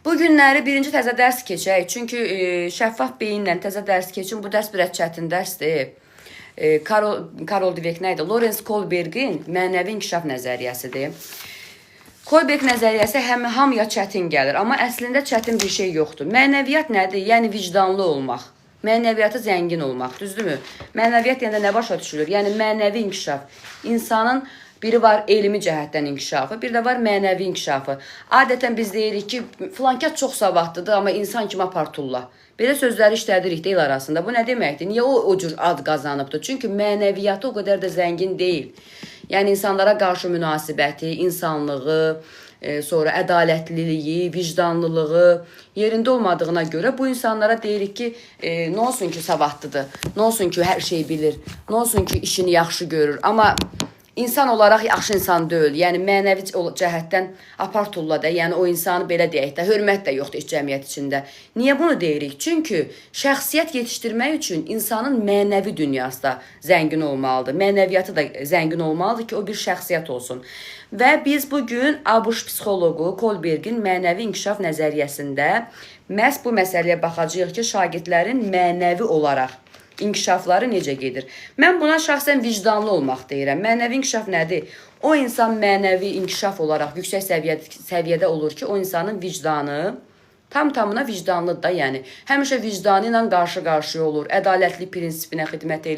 Bu günləri birinci təzə dərs keçək. Çünki şəffaf beyinlə təzə dərs keçin. Bu dərs biraz çətin dərsdir. Karol Dweck nə idi? Lawrence Kohlbergin mənəvi inkişaf nəzəriyyəsidir. Kohlberg nəzəriyyəsi həm hamıya çətin gəlir, amma əslində çətin bir şey yoxdur. Mənəviyyat nədir? Yəni vicdanlı olmaq. Mənəviyyatı zəngin olmaq, düzdürmü? Mənəviyyat deyəndə nə başa düşülür? Yəni mənəvi inkişaf. İnsanın biri var elmi cəhətdən inkişafı, bir də var mənəvi inkişafı. Adətən biz deyirik ki, filankəs çox savadlıdır, amma insan kimi apar tulla. Belə sözləri işlədirik deyil arasında. Bu nə deməkdir? Niyə o cür ad qazanıbdır? Çünki mənəviyyatı o qədər də zəngin deyil. Yəni insanlara qarşı münasibəti, insanlığı, sonra ədalətliliyi, vicdanlılığı yerində olmadığına görə bu insanlara deyirik ki, nə olsun ki savadlıdır, nə olsun ki hər şeyi bilir, nə olsun ki işini yaxşı görür. Amma insan olaraq yaxşı insan deyil. Yəni mənəvi cəhətdən apar tulla da, yəni o insanı belə deyək də, hörmət də yoxdur heç cəmiyyət içində. Niyə bunu deyirik? Çünki şəxsiyyət yetişdirmək üçün insanın mənəvi dünyası da zəngin olmalıdır. Mənəviyyatı da zəngin olmalıdır ki, o bir şəxsiyyət olsun. Və biz bu gün ABŞ psixoloqu Kohlbergin mənəvi inkişaf nəzəriyyəsində məhz bu məsələyə baxacağıq ki, şagirdlərin mənəvi olaraq inkişafları necə gedir? Mən buna şəxsən vicdanlı olmaq deyirəm. Mənəvi inkişaf nədir? O insan mənəvi inkişaf olaraq yüksək səviyyədə olur ki, o insanın vicdanı tam tamına vicdanlıdır da, yəni həmişə vicdanı ilə qarşı-qarşıya olur, ədalətli prinsipinə xidmət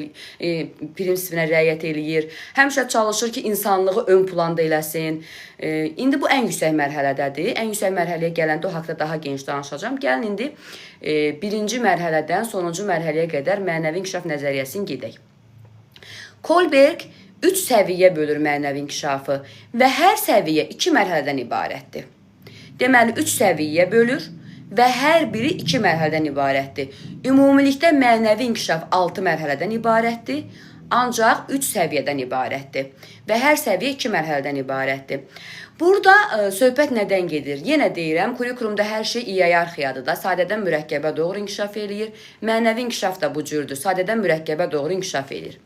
prinsipinə riayət eləyir. Həmişə çalışır ki, insanlığı ön planda eləsin. İndi bu ən yüksək mərhələdədir. Ən yüksək mərhələyə gələndə o haqda daha geniş danışacağam. Gəlin indi birinci mərhələdən sonuncu mərhələyə qədər mənəvi inkişaf nəzəriyyəsini gedək. Kohlberg 3 səviyyə bölür mənəvi inkişafı və hər səviyyə 2 mərhələdən ibarətdir. Deməli 3 səviyyə bölür və hər biri 2 mərhələdən ibarətdir. Ümumilikdə mənəvi inkişaf 6 mərhələdən ibarətdir, ancaq 3 səviyyədən ibarətdir və hər səviyyə 2 mərhələdən ibarətdir. Burada söhbət nədən gedir? Yenə deyirəm, kurikulumda hər şey iyerarxiyadır da, sadədən mürəkkəbə doğru inkişaf eləyir. Mənəvi inkişaf da bu cürdür, sadədən mürəkkəbə doğru inkişaf eləyir.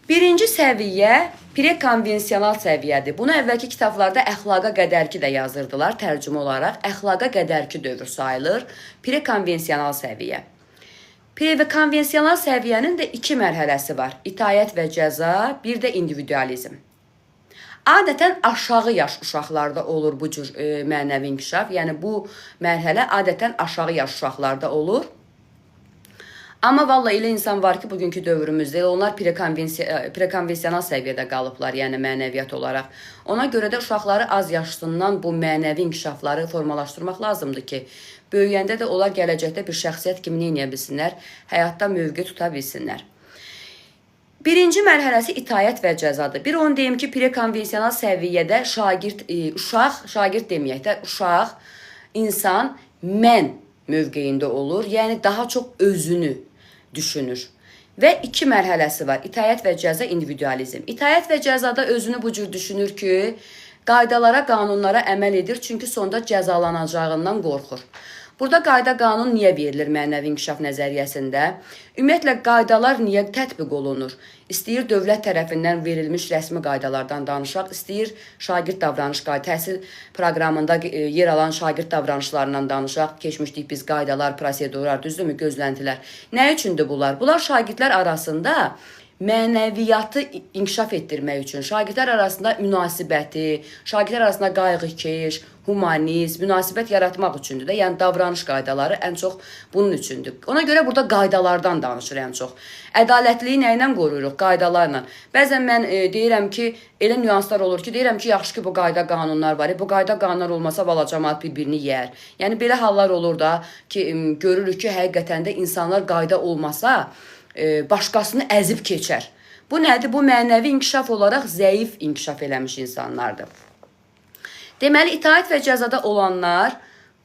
Birinci səviyyə prekonvensional səviyyədir. Bunu əvvəlki kitablarda əxlaqa qədərki də yazırdılar tərcümə olaraq. Əxlaqa qədərki dövr sayılır. Prekonvensional səviyyə. Prekonvensional səviyyənin də 2 mərhələsi var. İtayət və cəza, bir də individualizm. Adətən aşağı yaş uşaqlarda olur bu cür mənəvi inkişaf. Yəni bu mərhələ adətən aşağı yaş uşaqlarda olur. Amma vallahi elə insan var ki, bugünkü dövrümüzdə onlar prekonvensional səviyyədə qalıblar, yəni mənəviyyat olaraq. Ona görə də uşaqları az yaşından bu mənəvi inkişafları formalaşdırmaq lazımdır ki, böyüyəndə də onlar gələcəkdə bir şəxsiyyət kimi nə edə bilsinlər, həyatda mövqe tuta bilsinlər. Birinci mərhələsi itayət və cəzadır. Bir onu deyim ki, prekonvensional səviyyədə şagird, uşaq, şagird deməyək də, uşaq, insan mən mövqeyində olur. Yəni daha çox özünü düşünür. Və 2 mərhələsi var. İtayət və cəza, individualizm. İtayət və cəzada özünü bu cür düşünür ki, qaydalara, qanunlara əməl edir, çünki sonda cəzalanacağından qorxur. Burada qayda qanun niyə verilir mənəvi inkişaf nəzəriyyəsində? Ümumiyyətlə qaydalar niyə tətbiq olunur? İstəyir dövlət tərəfindən verilmiş rəsmi qaydalardan danışaq, istəyir şagird davranış qayda, təhsil proqramında yer alan şagird davranışlarından danışaq. Keçmişdik biz qaydalar, prosedurlar, düzdürmü, gözləntilər. Nə üçündür bunlar? Bunlar şagirdlər arasında mənəviyyatı inkişaf etdirmək üçün, şagirdlər arasında münasibəti, şagirdlər arasında qayğıkeş, humanist, münasibət yaratmaq üçündür də. Yəni davranış qaydaları ən çox bunun üçündür. Ona görə burada qaydalardan danışır ən çox. Ədalətliyi nə ilə qoruyuruq? Qaydalarla. Bəzən mən deyirəm ki, elə nüanslar olur ki, deyirəm ki, yaxşı ki bu qayda qanunlar var. Bu qayda qanunlar olmasa bala camaat bir-birini yeyər. Yəni belə hallar olur da ki, görürük ki, həqiqətən də insanlar qayda olmasa başqasını əzib keçər. Bu nədir? Bu mənəvi inkişaf olaraq zəif inkişaf eləmiş insanlardır. Deməli, itaət və cəzada olanlar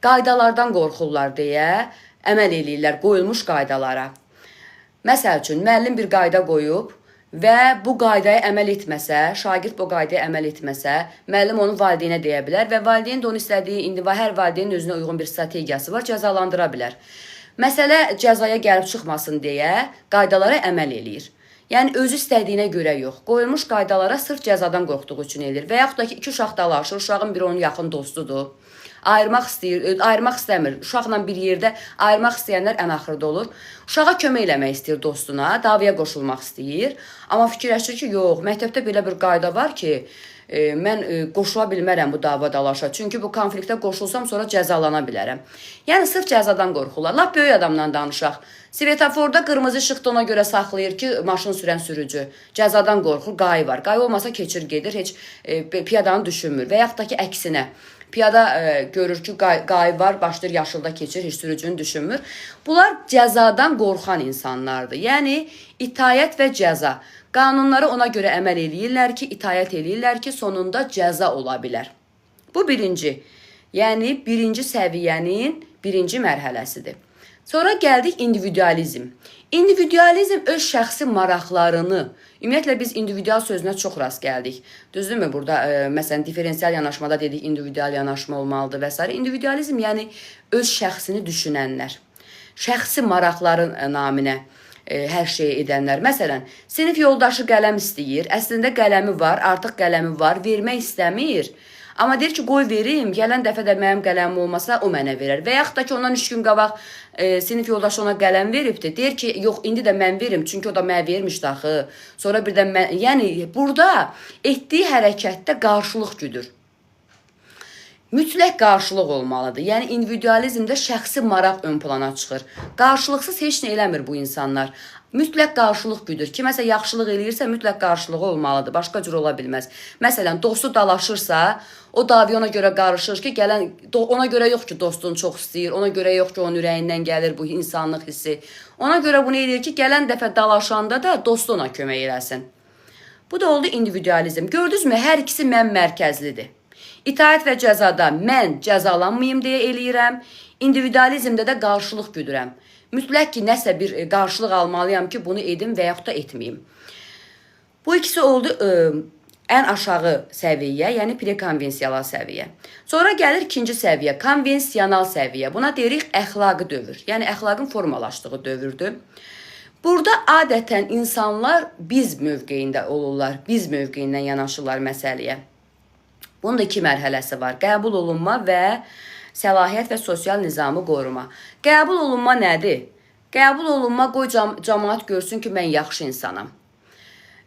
qaydalardan qorxurlar deyə əməl eləyirlər qoyulmuş qaydalara. Məsəl üçün, müəllim bir qayda qoyub və bu qaydaya əməl etməsə, şagird bu qaydaya əməl etməsə, müəllim onu valideynə deyə bilər və valideyn də onu istədiyi, indi hər valideynin özünə uyğun bir strategiyası var, cəzalandıra bilər. Məsələ cəzaya gəlib çıxmasın deyə qaydalara əməl eləyir. Yəni özü istədiyinə görə yox, qoyulmuş qaydalara sırf cəzadan qorxduğu üçün eləyir. Və yaxud da ki, iki uşaq dalaşır, uşağın biri onun yaxın dostudur. Ayırmaq istəyir, ayırmaq istəmir. Uşaqla bir yerdə ayırmaq istəyənlər ən axırda olur. Uşağa kömək eləmək istəyir dostuna, davaya qoşulmaq istəyir. Amma fikirləşir ki, yox, məktəbdə belə bir qayda var ki, mən qoşula bilmərəm bu dava dalaşa. Çünki bu konfliktə qoşulsam sonra cəzalana bilərəm. Yəni sırf cəzadan qorxurlar. Lap böyük adamdan danışaq. Svetoforda qırmızı işıqda ona görə saxlayır ki, maşın sürən sürücü cəzadan qorxur, qayı var. Qayı olmasa keçir gedir, heç piyadanı düşünmür. Və yaxud da ki, əksinə piyada görür ki, qayı var, başlayır yaşılda keçir, heç sürücünü düşünmür. Bunlar cəzadan qorxan insanlardır. Yəni itaət və cəza. Qanunlara ona görə əməl eləyirlər ki, itaət eləyirlər ki, sonunda cəza ola bilər. Bu birinci, yəni birinci səviyyənin birinci mərhələsidir. Sonra gəldik individualizm. İndividualizm öz şəxsi maraqlarını, ümumiyyətlə biz individual sözünə çox rast gəldik. Düzdürmü? Burada məsələn diferensial yanaşmada dedik individual yanaşma olmalıdır və s. İndividualizm yəni öz şəxsini düşünənlər, şəxsi maraqların naminə hər şeyi edənlər. Məsələn, sinif yoldaşı qələm istəyir. Əslində qələmi var, artıq qələmi var, vermək istəmir. Amma deyir ki, qoy verim, gələn dəfə də mənim qələmim olmasa o mənə verər. Və yaxud da ki, ondan 3 gün qabaq sinif yoldaşı ona qələm veribdi. Deyir ki, yox, indi də mən verim, çünki o da mənə vermişdi axı. Sonra birdən mən, yəni burada etdiyi hərəkətdə qarşılıq güdür. Mütləq qarşılıq olmalıdır. Yəni individualizmdə şəxsi maraq ön plana çıxır. Qarşılıqsız heç nə eləmir bu insanlar. Mütləq qarşılıq güdür. Kiməsə yaxşılıq eləyirsə mütləq qarşılığı olmalıdır. Başqa cür ola bilməz. Məsələn, dostu dalaşırsa, o davaya ona görə qarışır ki, gələn ona görə yox ki, dostunu çox istəyir, ona görə yox ki, onun ürəyindən gəlir bu insanlıq hissi. Ona görə bunu eləyir ki, gələn dəfə dalaşanda da dostu ona kömək eləsin. Bu da oldu individualizm. Gördünüzmü? Hər ikisi mən mərkəzlidir. İtaət və cəzada mən cəzalanmayım deyə eləyirəm. İndividualizmdə də qarşılıq güdürəm. Mütləq ki, nəsə bir qarşılıq almalıyam ki, bunu edim və yaxud da etməyim. Bu ikisi oldu ən aşağı səviyyə, yəni prekonvensional səviyyə. Sonra gəlir ikinci səviyyə, konvensional səviyyə. Buna deyirik əxlaqi dövr. Yəni əxlaqın formalaşdığı dövrdür. Burada adətən insanlar biz mövqeyində olurlar, biz mövqeyindən yanaşırlar məsələyə. Bunun da iki mərhələsi var. Qəbul olunma və səlahiyyət və sosial nizamı qoruma. Qəbul olunma nədir? Qəbul olunma qoy cəmaət görsün ki, mən yaxşı insanam.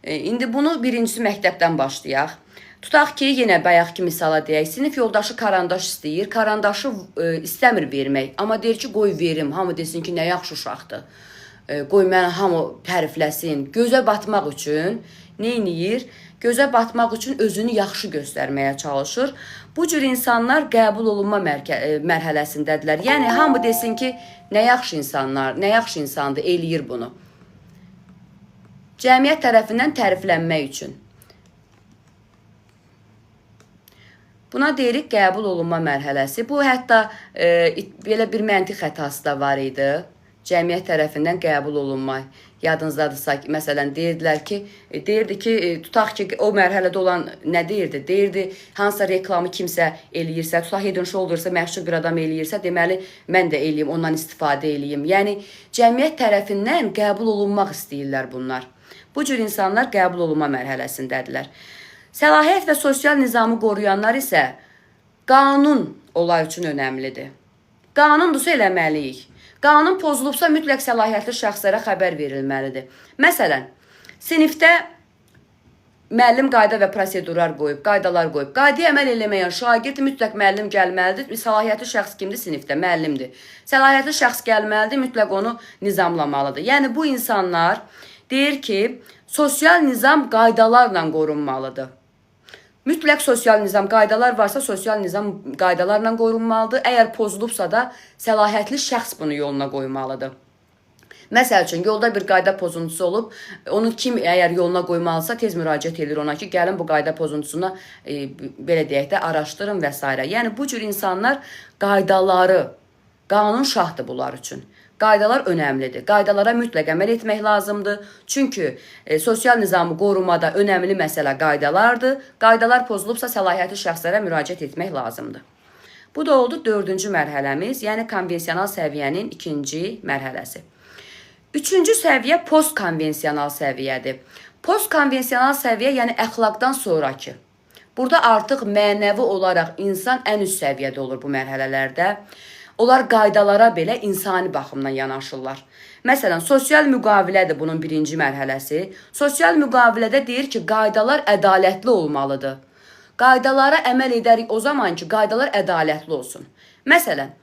İndi bunu birincisi məktəbdən başlayaq. Tutaq ki, yenə bayaqki misala deyək, sinif yoldaşı karandaş istəyir, karandaşı istəmir vermək, amma deyir ki, qoy verim, hamı desin ki, nə yaxşı uşaqdır. Qoy məni hamı tərifləsin. Gözə batmaq üçün nə eləyir? Gözə batmaq üçün özünü yaxşı göstərməyə çalışır. Bu cür insanlar qəbul olunma mərhələsindədirlər. Yəni hamı desin ki, nə yaxşı insanlar, nə yaxşı insandır, eləyir bunu. Cəmiyyət tərəfindən təriflənmək üçün. Buna deyirik qəbul olunma mərhələsi. Bu hətta belə bir məntiq xətası da var idi. Cəmiyyət tərəfindən qəbul olunma. Yadınızdadırsa, məsələn, deyirdilər ki, deyirdi ki, tutaq ki, o mərhələdə olan nə deyirdi? Deyirdi, hansısa reklamı kimsə eləyirsə, tutaq Head and Shoulders'a məşhur bir adam eləyirsə, deməli, mən də eləyim, ondan istifadə eləyim. Yəni, cəmiyyət tərəfindən qəbul olunmaq istəyirlər bunlar. Bu cür insanlar qəbul olunma mərhələsindədirlər. Səlahiyyət və sosial nizamı qoruyanlar isə qanun onlar üçün önəmlidir. Qanundursa eləməliyik. Qanun pozulubsa mütləq səlahiyyətli şəxslərə xəbər verilməlidir. Məsələn, sinifdə müəllim qayda və prosedurlar qoyub, qaydalar qoyub. Qaydaya əməl eləməyən şagird mütləq müəllim gəlməlidir. Səlahiyyətli şəxs kimdir sinifdə? Müəllimdir. Səlahiyyətli şəxs gəlməlidir, mütləq onu nizamlamalıdır. Yəni bu insanlar deyir ki, sosial nizam qaydalarla qorunmalıdır. Mütləq sosial nizam, qaydalar varsa sosial nizam qaydalarla qorunmalıdır. Əgər pozulubsa da səlahiyyətli şəxs bunu yoluna qoymalıdır. Məsəl üçün, yolda bir qayda pozuntusu olub, onu kim əgər yoluna qoymalısa tez müraciət edir ona ki, gəlin bu qayda pozuntusuna belə deyək də araşdırın və s. Yəni bu cür insanlar qaydaları, qanun şahdır bunlar üçün. Qaydalar önəmlidir. Qaydalara mütləq əməl etmək lazımdır. Çünki sosial nizamı qorumada önəmli məsələ qaydalardır. Qaydalar pozulubsa səlahiyyətli şəxslərə müraciət etmək lazımdır. Bu da oldu dördüncü mərhələmiz, yəni konvensional səviyyənin ikinci mərhələsi. Üçüncü səviyyə postkonvensional səviyyədir. Postkonvensional səviyyə, yəni əxlaqdan sonrakı. Burada artıq mənəvi olaraq insan ən üst səviyyədə olur bu mərhələlərdə. Onlar qaydalara belə insani baxımdan yanaşırlar. Məsələn, sosial müqavilədir bunun birinci mərhələsi. Sosial müqavilədə deyir ki, qaydalar ədalətli olmalıdır. Qaydalara əməl edərik o zaman ki, qaydalar ədalətli olsun. Məsələn,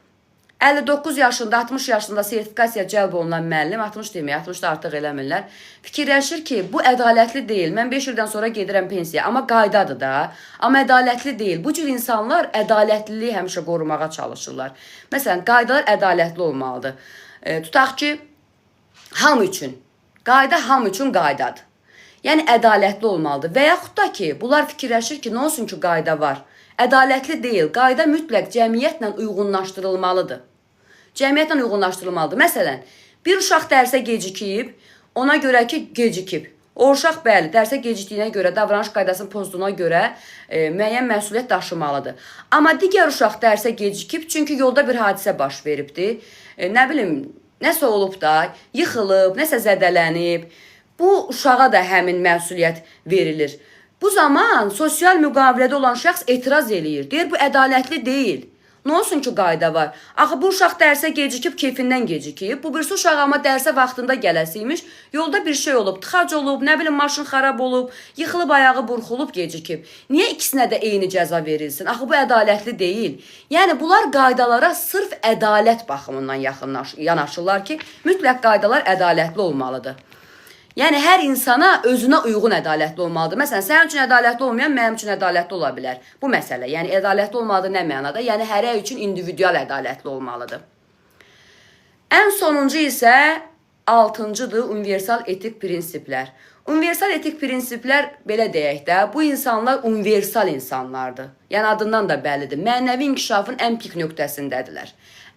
59 yaşında, 60 yaşında sertifikasiya cəlb olunan müəllim, 60 demək, 60 da artıq eləmirlər. Fikirləşir ki, bu ədalətli deyil. Mən 5 ildən sonra gedirəm pensiyaya, amma qaydadır da. Amma ədalətli deyil. Bu cür insanlar ədalətliliyi həmişə qorumağa çalışırlar. Məsələn, qaydalar ədalətli olmalıdır. Tutaq ki, hamı üçün. Qayda hamı üçün qaydadır. Yəni ədalətli olmalıdır. Və yaxud da ki, bunlar fikirləşir ki, nə olsun ki, qayda var. Ədalətli deyil. Qayda mütləq cəmiyyətlə uyğunlaşdırılmalıdır. Cəmiyyətlə uyğunlaşdırılmalıdır. Məsələn, bir uşaq dərsə gecikib, ona görə ki, gecikib. O uşaq bəli, dərsə gecikdiyinə görə, davranış qaydasını pozduğuna görə müəyyən məsuliyyət daşımalıdır. Amma digər uşaq dərsə gecikib, çünki yolda bir hadisə baş veribdi. Nə bilim, nəsə olub da, yıxılıb, nəsə zədələnib. Bu uşağa da həmin məsuliyyət verilir. Bu zaman sosial müqavilədə olan şəxs etiraz eləyir. Deyir, bu ədalətli deyil. Nə olsun ki, qayda var? Axı bu uşaq dərsə gecikib, kefindən gecikib. Bu birisi uşaq amma dərsə vaxtında gələsiymiş. Yolda bir şey olub, tıxac olub, nə bilim maşın xarab olub, yıxılıb ayağı burxulub gecikib. Niyə ikisinə də eyni cəza verilsin? Axı bu ədalətli deyil. Yəni bunlar qaydalara sırf ədalət baxımından yanaşırlar ki, mütləq qaydalar ədalətli olmalıdır. Yəni hər insana özünə uyğun ədalətli olmalıdır. Məsələn, sənin üçün ədalətli olmayan mənim üçün ədalətli ola bilər. Bu məsələ. Yəni ədalətli olmalıdır nə mənada? Yəni hərə üçün individual ədalətli olmalıdır. Ən sonuncu isə altıncıdır universal etik prinsiplər. Universal etik prinsiplər belə deyək də, bu insanlar universal insanlardır. Yəni adından da bəllidir. Mənəvi inkişafın ən pik nöqtəsindədirlər.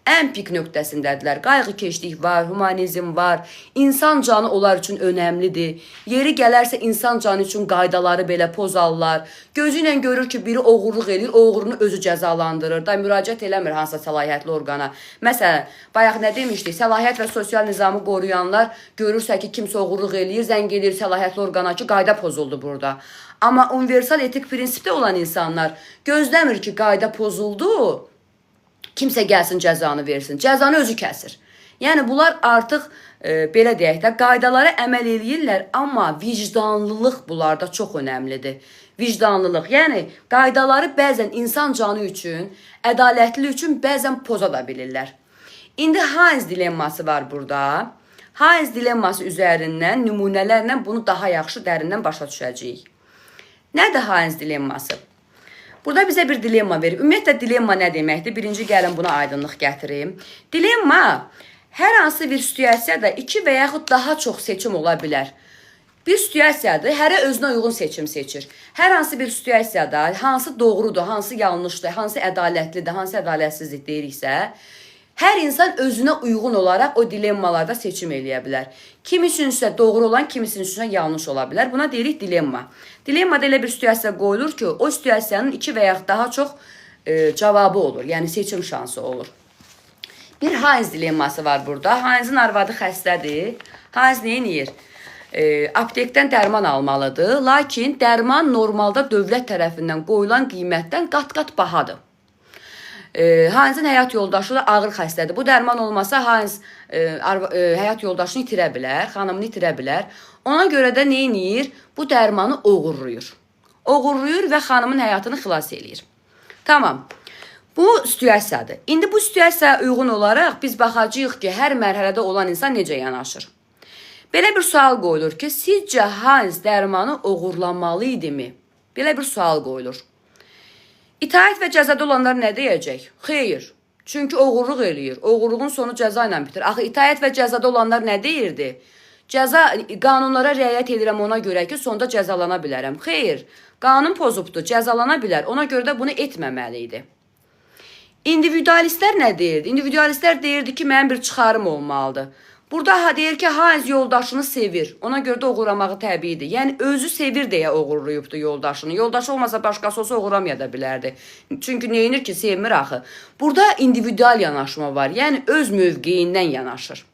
Ən pik nöqtəsindədirlər. Qayğıkeşlik var, humanizm var. İnsan canı onlar üçün önəmlidir. Yeri gələrsə insan canı üçün qaydaları belə pozarlar. Gözü ilə görür ki, biri oğurluq eləyir, oğrunu özü cəzalandırır. Da müraciət eləmir hansısa səlahiyyətli orqana. Məsələn, bayaq nə demişdik? Səlahiyyət və sosial nizamı qoruyanlar görürsə ki, kimsə oğurluq eləyir, zəng eləyir səlahiyyətli orqana ki, qayda pozuldu burada. Amma universal etik prinsipdə olan insanlar gözləmir ki, qayda pozuldu. Kimsə gəlsin cəzanı versin. Cəzanı özü kəsir. Yəni bunlar artıq belə deyək də qaydalara əməl eləyirlər, amma vicdanlılıq bunlarda çox önəmlidir. Vicdanlılıq, yəni qaydaları bəzən insan canı üçün, ədalətli üçün bəzən poza da bilirlər. İndi Hayes dilemması var burada. Hayes dilemması üzərindən nümunələrlə bunu daha yaxşı dərindən başa düşəcəyik. Nədir Hayes dilemması? Burada bizə bir dilemma verir. Ümumiyyətlə dilemma nə deməkdir? Birinci gəlin buna aydınlıq gətirim. Dilemma hər hansı bir situasiyada iki və yaxud daha çox seçim ola bilər. Bir situasiyadır, hərə özünə uyğun seçim seçir. Hər hansı bir situasiyada hansı doğrudur, hansı yanlışdır, hansı ədalətlidir, hansı ədalətsizlik deyiriksə, hər insan özünə uyğun olaraq o dilemmalarda seçim eləyə bilər. Kimisinin doğru olan, kimisinin isə yanlış ola bilər. Buna deyirik dilemma. Dilemmada elə bir situasiya qoyulur ki, o situasiyanın iki və yaxud daha çox cavabı olur. Yəni seçim şansı olur. Bir Hayes dilemması var burada. Hayes'in arvadı xəstədir. Hayes nə edir? Aptekdən dərman almalıdır. Lakin dərman normalda dövlət tərəfindən qoyulan qiymətdən qat-qat bahadır. Hayes'in həyat yoldaşı da ağır xəstədir. Bu dərman olmasa Hayes həyat yoldaşını itirə bilər, xanımını itirə bilər. Ona görə də nə edir? Bu dərmanı oğurlayır. Oğurlayır və xanımın həyatını xilas eləyir. Tamam. Bu situasiyadır. İndi bu situasiyaya uyğun olaraq biz baxacağıq ki, hər mərhələdə olan insan necə yanaşır. Belə bir sual qoyulur ki, sizcə Hayes dərmanı oğurlamalı idimi? Belə bir sual qoyulur. İtaət və cəzada olanlar nə deyəcək? Xeyr. Çünki oğurluq eləyir. Oğurluğun sonu cəza ilə bitir. Axı itaət və cəzada olanlar nə deyirdi? Cəza qanunlara riayət edirəm ona görə ki, sonda cəzalana bilərəm. Xeyr. Qanun pozubdu, cəzalana bilər. Ona görə də bunu etməməli idi. İndividualistlər nə deyirdi? İndividualistlər deyirdi ki, mənim bir çıxarım olmalıdır. Burada ha deyir ki, Hayes yoldaşını sevir. Ona görə də oğurlamağı təbiidir. Yəni özü sevir deyə oğurlayıbdı yoldaşını. Yoldaşı olmasa başqası olsa oğurlamaya da bilərdi. Çünki neyinir ki, sevmir axı. Burada individual yanaşma var. Yəni öz mövqeyindən yanaşır.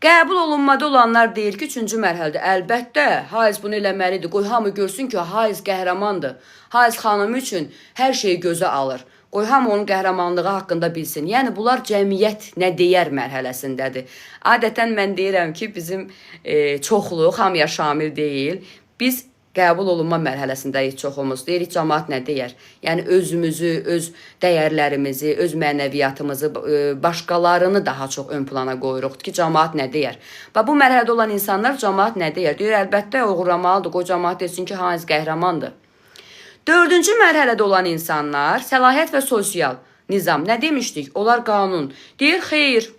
Qəbul olunmada olanlar deyir ki, üçüncü mərhələdə əlbəttə Hayes bunu eləməlidir. Qoy hamı görsün ki, Hayes qəhrəmandır. Hayes xanımı üçün hər şeyi gözə alır. Qoy hamı onun qəhrəmanlığı haqqında bilsin. Yəni bunlar cəmiyyət nə deyər mərhələsindədir. Adətən mən deyirəm ki, bizim çoxluq hamıya şamil deyil. Biz qəbul olunma mərhələsindəyik çoxumuz. Deyirik cəmaət nə deyər? Yəni özümüzü, öz dəyərlərimizi, öz mənəviyyatımızı, başqalarını daha çox ön plana qoyuruq ki, cəmaət nə deyər? Bax bu mərhələdə olan insanlar cəmaət nə deyər? Deyir əlbəttə oğurlamalıdır. Qoy cəmaət desin ki, Hayes qəhrəmandır. Dördüncü mərhələdə olan insanlar səlahiyyət və sosial nizam. Nə demişdik? Onlar qanun. Deyir xeyr.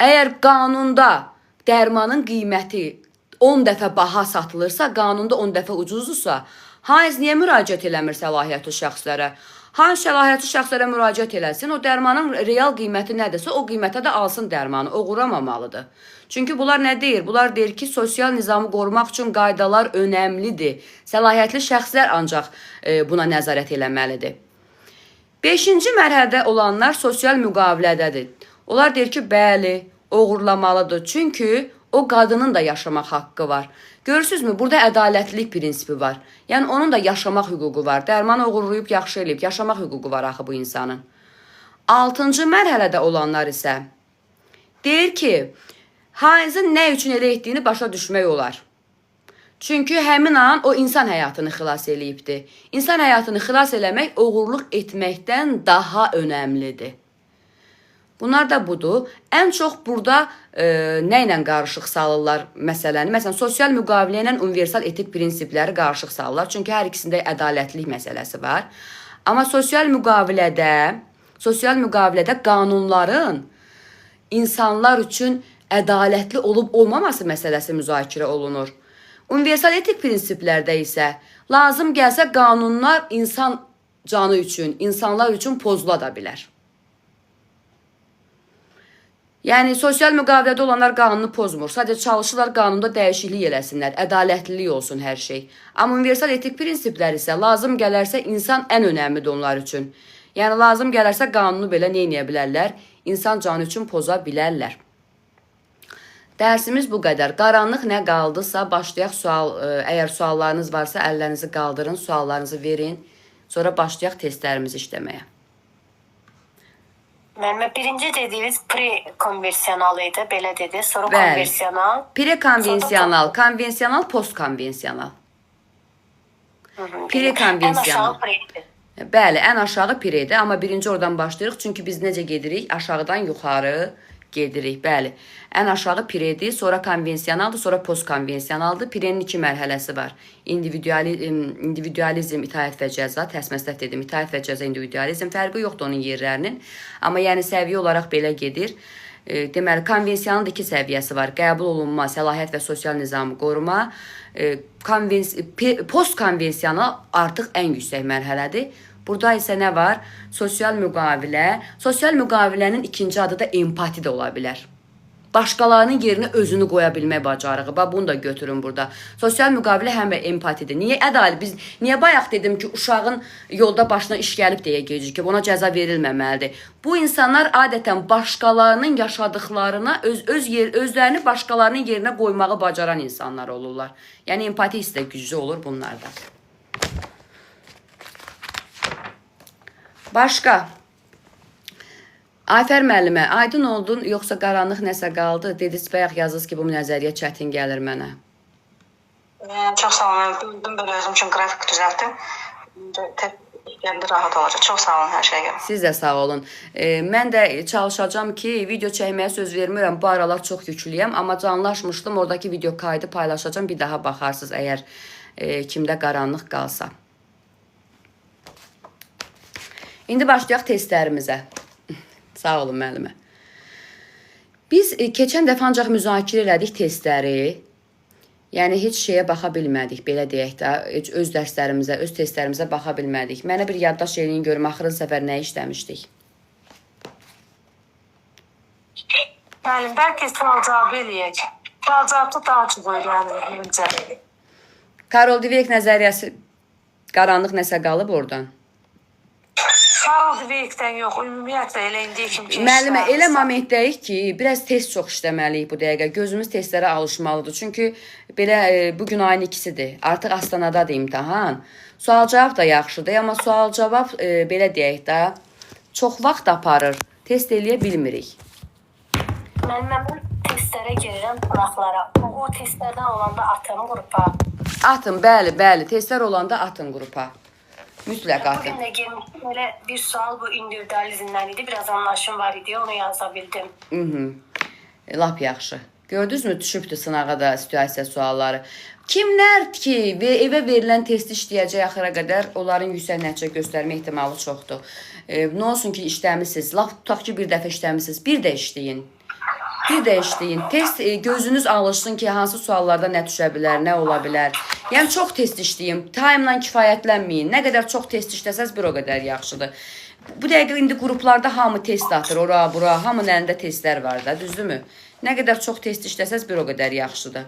Əgər qanunda dərmanın qiyməti 10 dəfə baha satılırsa, qanunda 10 dəfə ucuzdursa, Hayes niyə müraciət eləmir səlahiyyətli şəxslərə? Hayes səlahiyyətli şəxslərə müraciət eləsin, o dərmanın real qiyməti nədirsə, o qiymətə də alsın dərmanı, oğurlamamalıdır. Çünki bunlar nə deyir? Bunlar deyir ki, sosial nizamı qorumaq üçün qaydalar önəmlidir. Səlahiyyətli şəxslər ancaq buna nəzarət eləməlidir. Beşinci mərhələdə olanlar sosial müqavilədədir. Onlar deyir ki, bəli, oğurlamalıdır. Çünki o qadının da yaşamaq haqqı var. Görürsünüzmü? Burada ədalətlilik prinsipi var. Yəni onun da yaşamaq hüququ var. Dərmanı oğurlayıb yaxşı eləyib, yaşamaq hüququ var axı bu insanın. Altıncı mərhələdə olanlar isə deyir ki, Hayes'in nə üçün elə etdiyini başa düşmək olar. Çünki həmin an o insan həyatını xilas eləyibdi. İnsan həyatını xilas eləmək oğurluq etməkdən daha önəmlidir. Bunlar da budur. Ən çox burada nə ilə qarışıq salırlar məsələni? Məsələn, sosial müqavilə ilə universal etik prinsipləri qarışıq salırlar. Çünki hər ikisində ədalətlilik məsələsi var. Amma sosial müqavilədə qanunların insanlar üçün ədalətli olub olmaması məsələsi müzakirə olunur. Universal etik prinsiplərdə isə lazım gəlsə qanunlar insan canı üçün, insanlar üçün pozula da bilər. Yəni sosial müqavilədə olanlar qanunu pozmur. Sadəcə çalışırlar qanunda dəyişiklik eləsinlər, ədalətlilik olsun hər şey. Amma universal etik prinsiplər isə lazım gələrsə insan ən önəmlidir onlar üçün. Yəni lazım gələrsə qanunu belə nə eləyə bilərlər? İnsan canı üçün poza bilərlər. Dərsimiz bu qədər. Qaranlıq nə qaldısa başlayaq sual, əgər suallarınız varsa əllərinizi qaldırın, suallarınızı verin. Sonra başlayaq testlərimizi işləməyə. Müəllimə, birinci dediyiniz pre-konvensional idi, belə dedi. Sonra Bəli. konvensional. Prekonvensional, konvensional, postkonvensional. Prekonvensional. Ən aşağı pre-dir. Bəli, ən aşağı predir, amma birinci oradan başlayırıq. Çünki biz necə gedirik? Aşağıdan yuxarı gedirik. Bəli. Ən aşağı predir, sonra konvensionaldır, sonra postkonvensionaldır. Prenin iki mərhələsi var. İndividualizm, itaət və cəza, təsməsləf dedim, itaət və cəza, individualizm fərqi yoxdur onun yerlərinin. Amma yəni səviyyə olaraq belə gedir. Deməli, konvensiyanın da iki səviyyəsi var. Qəbul olunma, səlahiyyət və sosial nizamı qoruma. Postkonvensional artıq ən yüksək mərhələdir. Burada isə nə var? Sosial müqavilə. Sosial müqavilənin ikinci adı da empati də ola bilər. Başqalarının yerinə özünü qoya bilmək bacarığı. Bax, bunu da götürün burada. Sosial müqavilə həm də empatidir. Niyə ədalət? Biz niyə bayaq dedim ki, uşağın yolda başına iş gəlib deyə gecikib, ona cəza verilməməlidir. Bu insanlar adətən başqalarının yaşadıklarına özlərini başqalarının yerinə qoymağı bacaran insanlar olurlar. Yəni empati hissi də güclü olur bunlarda. Başqa? Ayfər müəllimə, aydın oldun, yoxsa qaranlıq nəsə qaldı? Dediniz, bayaq yazdınız ki, bu nəzəriyyə çətin gəlir mənə. Çox sağ olun. Böldüm, belə özüm üçün qrafik düzəltdim. Gəldi, rahat olacaq. Çox sağ olun hər şeyə görə. Siz də sağ olun. Mən də çalışacağam ki, video çəkməyə söz vermirəm. Bu aralar çox yüklüyəm, amma canlaşmışdım. Oradakı video kaydı paylaşacağam. Bir daha baxarsınız əgər kimdə qaranlıq qalsa. İndi başlayaq testlərimizə. Sağ olun müəllimə. Biz keçən dəfə ancaq müzakirə elədik testləri. Yəni heç şeyə baxa bilmədik, belə deyək də, heç öz dərslərimizə, öz testlərimizə baxa bilmədik. Mənə bir yaddaş eləyin görüm, axırıncı səfər nə işləmişdik? Müəllim, bəlkə sual-cavabı eləyək. Sual-cavabda daha çox öyrənirik məncə. Karol Dweck nəzəriyyəsi qaranlıq nəsə qalıb oradan. Karl Dweck'dən yox, ümumiyyətlə elə indiyə kimi ki Müəllimə, elə işləmişsən. momentdəyik ki, biraz test çox işləməliyik bu dəqiqə. Gözümüz testlərə alışmalıdır. Çünki belə bu gün ayın 2-sidir. Artıq Astanadadır imtahan. Sual-cavab da yaxşıdır, amma sual-cavab belə deyək də çox vaxt aparır. Test eləyə bilmirik. Müəllimə, mən testlərə girirəm, sınaqlara. O testlərdən olanda atım qrupa. Atın, bəli, bəli. Testlər olanda atın qrupa. Mütləq Bu atın. gün də girmişdim. Elə bir sual bu individualizmdən idi. Biraz anlaşım var idi, onu yaza bildim. Mhm. Lap yaxşı. Gördünüzmü düşübdü sınağa da situasiya sualları. Kimlər ki və evə verilən testi işləyəcək axıra qədər onların yüksək nəticə göstərmə ehtimalı çoxdur. Nə olsun ki işləmisiniz, lap tutaq ki bir dəfə işləmisiniz, bir də işləyin. Bir də işləyin. Test gözünüz alışsın ki, hansı suallarda nə düşə bilər, nə ola bilər. Yəni çox test işləyin. Time-la kifayətlənməyin. Nə qədər çox test işləsəz bir o qədər yaxşıdır. Bu dəqiqə indi qruplarda hamı test atır, ora, bura, hamının əlində testlər var da, düzdürmü? Nə qədər çox test işləsəz bir o qədər yaxşıdır.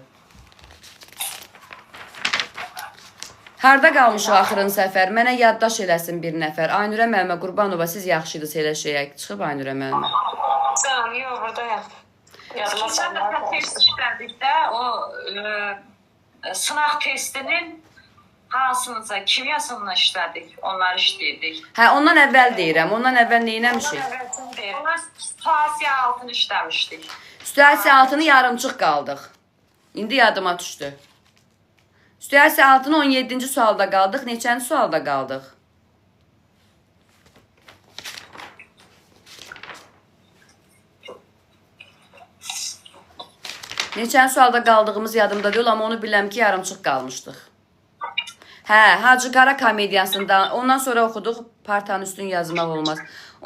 Harda qalmışıq axırın səfər? Mənə yaddaş eləsin bir nəfər. Aynurə müəllimə Qurbanova, siz yaxşı idiniz elə şeyə. Çıxıb Aynurə müəllimə. Salam, yox, buradayam. Yadıma Keçən salma. dəfə test işlədikdə o sınaq testinin hansınıza, kimyasını işlədik, onları işləyirdik. Hə, ondan əvvəl deyirəm. Ondan əvvəl nə etmişik? Əvvəlcini deyirəm. Onlar situasiya altını işləmişdik. Situasiya altını yarımçıq qaldıq. İndi yadıma düşdü. Situasiya altını 17-ci sualda qaldıq. Neçənci sualda qaldıq? Neçənci sualda qaldığımız yadımda deyil, amma onu bilirəm ki, yarımçıq qalmışdıq. Hə, Hacı Qara komediyasında. Ondan sonra oxuduq. Partanın üstünü yazmaq olmaz.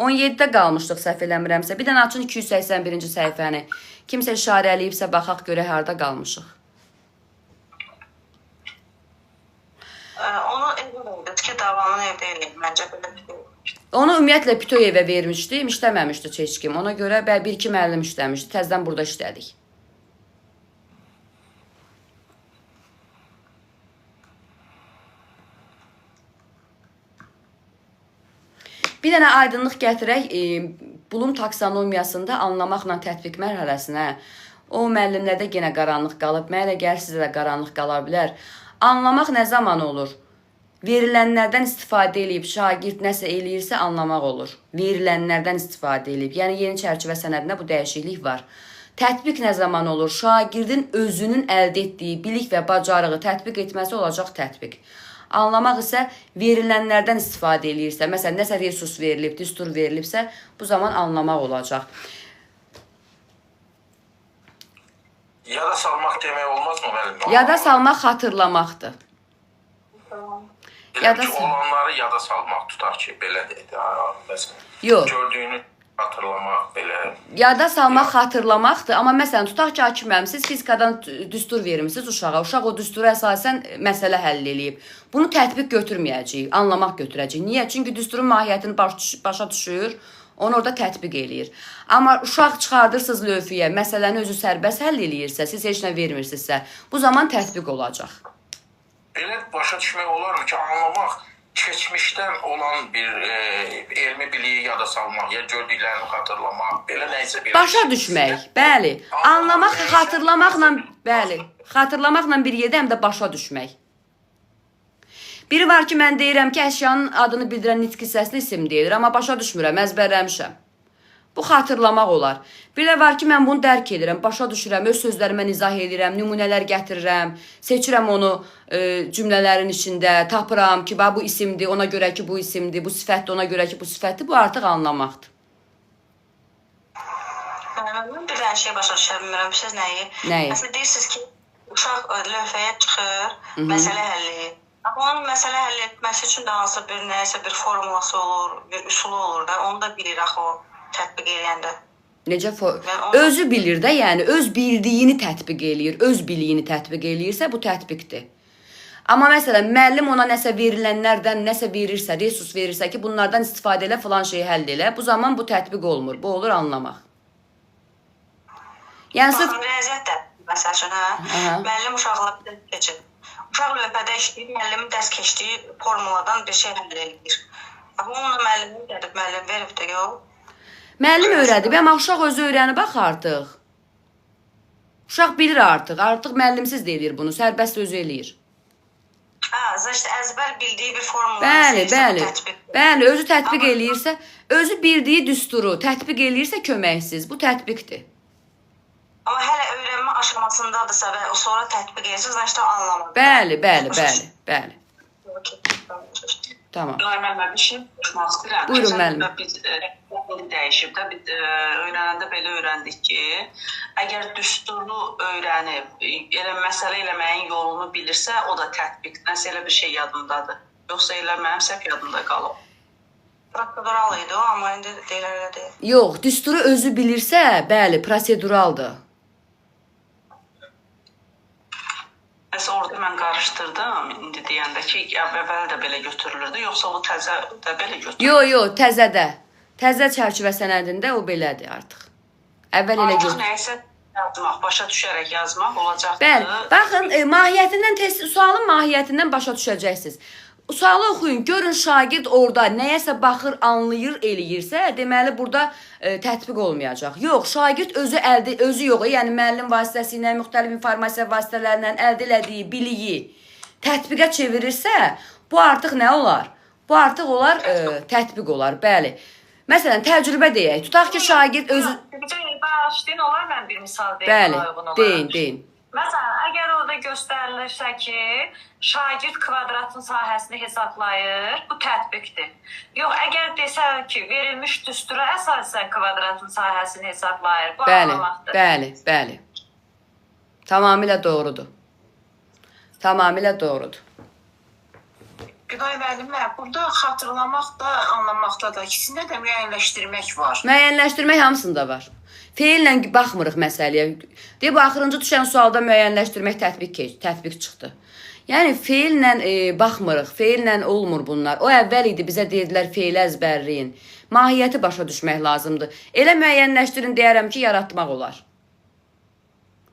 17-də qalmışdıq səhv eləmirəmsə. Bir dənə açın 281-ci səhifəni. Kimsə işarələyibsə baxaq görək harda qalmışıq. Onu evdə verdik ki, davamını evdə eləyim. Məncə belə bir şey. Onu ümumiyyətlə bütöv evə vermişdim, işləməmişdi heç kim. Ona görə bəli bir-iki müəllim işləmişdi. Təzədən burada işlədik. Bir dənə aydınlıq gətirək. Blum taksonomiyasında anlamaqla tətbiq mərhələsinə o müəllimlərdə yenə qaranlıq qalıb. Mənə elə gəlir sizə də qaranlıq qala bilər. Anlamaq nə zaman olur? Verilənlərdən istifadə eləyib şagird nəsə eləyirsə anlamaq olur. Verilənlərdən istifadə eləyib. Yəni yeni çərçivə sənədində bu dəyişiklik var. Tətbiq nə zaman olur? Şagirdin özünün əldə etdiyi bilik və bacarığı tətbiq etməsi olacaq tətbiq. Anlamaq isə verilənlərdən istifadə eləyirsə, məsələn, nəsə resurs verilib, düstur verilibsə, bu zaman anlamaq olacaq. Yada salmaq demək olmazmı müəllim? Yada salmaq xatırlamaqdır. Elə yada ki, sal- olanları yada salmaq tutaq ki, belə deyək. Məsələn, Yox. gördüyünü xatırlamaq belə. Yada salmaq xatırlamaqdır, amma məsələn tutaq ki, Akif müəllim, siz fizikadan düstur vermisiniz uşağa. Uşaq o düstura əsasən məsələ həll eləyib. Bunu tətbiq götürməyəcəyik, anlamaq götürəcəyik. Niyə? Çünki düsturun mahiyyətini başa düşür, onu orada tətbiq eləyir. Amma uşaq çıxardırsınız lövhəyə, məsələni özü sərbəst həll eləyirsə, siz heç nə vermirsinizsə, bu zaman tətbiq olacaq. Belə başa düşmək olarmı ki, anlamaq keçmişdən olan bir elmi biliyi yada salmaq, ya gördüklərini xatırlamaq, belə nə isə bir Başa düşmək, bəli. Anlamaq, xatırlamaqla, bəli. Xatırlamaqla bir yerdə həm də başa düşmək. Biri var ki, mən deyirəm ki, əşyanın adını bildirən nitq hissəsini isim deyilir, amma başa düşmürəm, əzbərləmişəm. Bu xatırlamaq olar. Bir də var ki, mən bunu dərk edirəm, başa düşürəm, öz sözlərimə izah edirəm, nümunələr gətirirəm, seçirəm onu cümlələrin içində, tapıram ki, bax bu isimdir, ona görə ki, bu isimdir, bu sifətdir, ona görə ki, bu sifətdir. Bu artıq anlamaqdır. Mən bir dənə şey başa düşə bilmirəm. Siz nəyi? Nəyi? Məsələn, deyirsiniz ki, uşaq lövhəyə çıxır, məsələ həll edir. Amma onun məsələ həll etməsi üçün də hansısa bir nəyisə bir formulası olur, bir üsulu olur da, onu da bilir axı o tətbiq eləyəndə. Necə Mən onu- özü bilir də, yəni öz bildiyini tətbiq eləyir, öz biliyini tətbiq eləyirsə bu tətbiqdir. Amma məsələn müəllim ona nəsə verilənlərdən nəsə verirsə, resurs verirsə ki, bunlardan istifadə elə filan şeyi həll elə, bu zaman bu tətbiq olmur. Bu olur anlamaq. Yəni sırf Baxın, riyaziyyat də məsəl üçün, hə? Aha. Müəllim uşaqla dərs keçir. Uşaq lövhədə işləyir, müəllimin dərs keçdiyi formuladan bir şey həll eləyir. Axı onu müəllim öyrədib, müəllim verib də, yox. Müəllim öyrədib, amma uşaq özü öyrənib axı artıq. Uşaq bilir artıq, artıq müəllimsiz də eləyir bunu, sərbəst özü eləyir. Hə, значит, əzbər bildiyi bir formula. Bəli, bəli. Tətbiq. Bəli, özü tətbiq eləyirsə, özü bildiyi düsturu tətbiq eləyirsə köməksiz. Bu tətbiqdir. Amma hələ öyrənmə aşamasındadırsa və o sonra tətbiq edirsə, значит, o anlamadı. Bəli, bəli, bəli, bəli. Tamam. Ay müəllimə bir şey soruşmaq istəyirəm. Buyurun, Keçən müəllim. dəfə biz dəyişib də biz öyrənəndə belə öyrəndik ki, əgər düsturu öyrənib, elə məsələ eləməyin yolunu bilirsə, o da tətbiq. Nəsə elə bir şey yadımdadır. Yoxsa elə mənim səhv yadımda qalıb. Prosedural idi o, amma indi deyirlər elə deyil. Yox, düsturu özü bilirsə, bəli, proseduraldır. Məsələn, orada mən qarışdırdım indi deyəndə ki, əvvəl də belə götürülürdü, yoxsa bu təzə də belə götürülür? Yo, yo, təzədə. Təzə çərçivə sənədində o belədir artıq. Əvvəl elə Artıq götür. nəyisə yazmaq, başa düşərək yazmaq olacaqdı. Bəli. Baxın, mahiyyətindən test sualın mahiyyətindən başa düşəcəksiniz. Sualı oxuyun, görün şagird orada nəyəsə baxır, anlayır, eləyirsə, deməli burada tətbiq olmayacaq. Yox, şagird özü əldə özü yox, yəni müəllim vasitəsilə, müxtəlif informasiya vasitələrlə əldə elədiyi biliyi tətbiqə çevirirsə, bu artıq nə olar? Bu artıq olar tətbiq olar, bəli. Məsələn, təcrübə deyək. Tutaq ki, şagird özü Bağışlayın, olar mən bir misal deyim Bəli, buna uyğun olaraq. deyin, deyin. Məsələn, əgər orada göstərilirsə ki, şagird kvadratın sahəsini hesablayır, bu tətbiqdir. Yox, əgər desə ki, verilmiş düstura əsasən kvadratın sahəsini hesablayır, bu Bəli, anlamaqdır. bəli, bəli. Tamamilə doğrudur. Tamamilə doğrudur. Günay müəllimə, burada xatırlamaq da, anlamaq da, ikisində də müəyyənləşdirmək var. Müəyyənləşdirmək hamısında var. Feillə baxmırıq məsələyə. Deyə bu axırıncı düşən sualda müəyyənləşdirmək tətbiq çıxdı. Yəni feillə baxmırıq, feillə olmur bunlar. O əvvəl idi bizə deyirdilər feili əzbərləyin. Mahiyyəti başa düşmək lazımdır. Elə müəyyənləşdirin deyərəm ki, yaratmaq olar.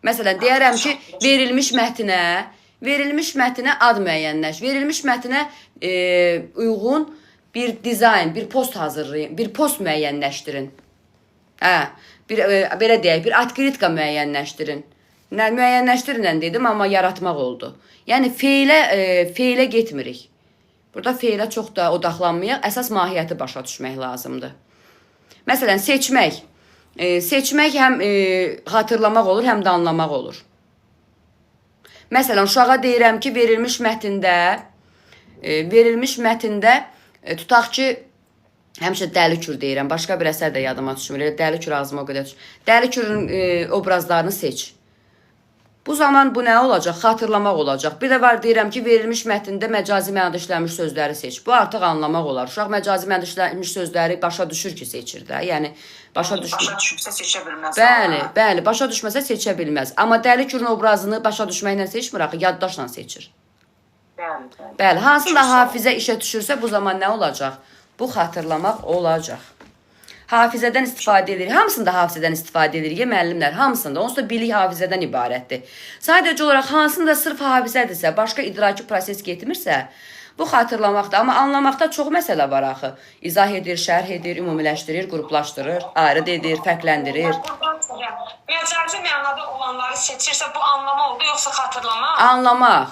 Məsələn, deyərəm ki, verilmiş mətnə ad müəyyənləş, verilmiş mətnə uyğun bir dizayn, bir post hazırlayın, bir post müəyyənləşdirin. Hə, bir belə deyək, bir atkritka müəyyənləşdirin. Nə müəyyənləşdirinlə dedim, amma yaratmaq oldu. Yəni feilə getmirik. Burada feilə çox da odaqlanmayaq, əsas mahiyyəti başa düşmək lazımdır. Məsələn, seçmək. Seçmək həm xatırlamaq olur, həm də anlamaq olur. Məsələn, uşağa deyirəm ki, verilmiş mətndə tutaq ki, həmişə Dəli Kür deyirəm, başqa bir əsər də yadıma düşmür. Elə Dəli Kür ağzıma o qədər düşür. Dəli Kürün obrazlarını seç. Bu zaman bu nə olacaq? Xatırlamaq olacaq. Bir də var deyirəm ki, verilmiş mətndə məcazi mənada işlənmiş sözləri seç. Bu artıq anlamaq olar. Uşaq məcazi mənada işlənmiş sözləri başa düşür ki, seçir də. Yəni başa düşmür. Başa düşübsə seçə bilməz. Bəli, bəli, başa düşməsə seçə bilməz. Amma Dəli Kürün obrazını başa düşməklə seçmir axı, yaddaşla seçir. Bəli, bəli. Bəli, hansında hafizə işə düşürsə bu zaman nə olacaq? Bu xatırlamaq olacaq. Hafizədən istifadə edirik. Hamısında hafizədən istifadə edirik, müəllimlər, hamısında. Onsuz da bilik hafizədən ibarətdir. Sadəcə olaraq hansında sırf hafizədirsə, başqa idraki proses getmirsə, bu xatırlamaqdır. Amma anlamaqda çox məsələ var axı. İzah edir, şərh edir, ümumiləşdirir, qruplaşdırır, ayrı edir, fərqləndirir. Məcazi mənada olanları seçirsə bu anlama oldu yoxsa xatırlama? Anlamaq.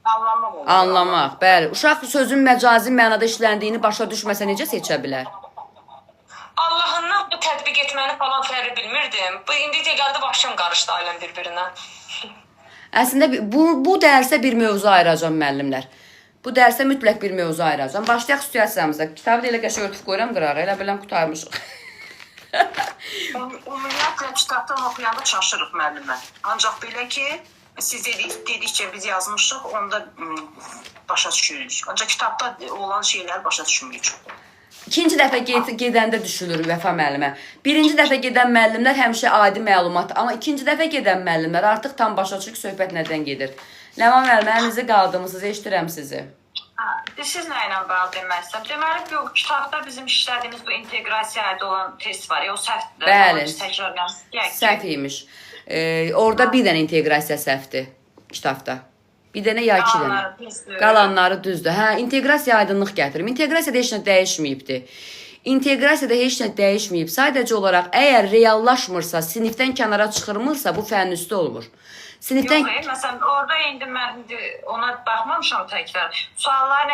Anlamaq olur. Anlamaq, bəli. Uşaq sözün məcazi mənada işləndiyini başa düşməsə necə seçə bilər? Allahından bu tətbiq etməni falan fərqi bilmirdim. Bu indi də gəldi başım qarışdı ailəm bir-birinə. Əslində bu dərsə bir mövzu ayıracağam müəllimlər. Bu dərsə mütləq bir mövzu ayıracağam. Başlayaq situasiyamıza. Kitabı da elə qəşəng örtüb qoyuram qırağa. Elə biləm qurtarmışıq. Ümumiyyətlə kitabdan oxuyanda çaşırıq müəllimə. Ancaq belə ki, siz dedikcə biz yazmışıq, onda başa düşürük. Ancaq kitabda olan şeyləri başa düşmürük çox. İkinci dəfə gedəndə düşülür Vəfa müəllimə. Birinci dəfə gedən müəllimlər həmişə adi məlumat, amma ikinci dəfə gedən müəllimlər artıq tam başa düşür ki, söhbət nədən gedir. Ləman müəllimə, əlinizi qaldırmısınız, eşidirəm sizi. Siz nə ilə bağlı demək istəyirəm? Deməli, bu kitabda bizim işlədiyimiz bu inteqrasiya aid olan test var. O səhvdir. Bəli. Təkrarlayaq. Səhv imiş. Orada bir dənə inteqrasiya səhvdir kitabda. Bir dənə ya iki dənə. Qalanları düzdür. Qalanları düzdür. Hə, inteqrasiya aydınlıq gətirim. İnteqrasiyada heç nə dəyişməyibdi. İnteqrasiyada heç nə dəyişməyib. Sadəcə olaraq əgər reallaşmırsa, sinifdən kənara çıxırmırsa, bu fənn üstü olmur. Sinifdən Yox, məsələn, orada indi mən indi ona baxmamışam təkrar. Sualların.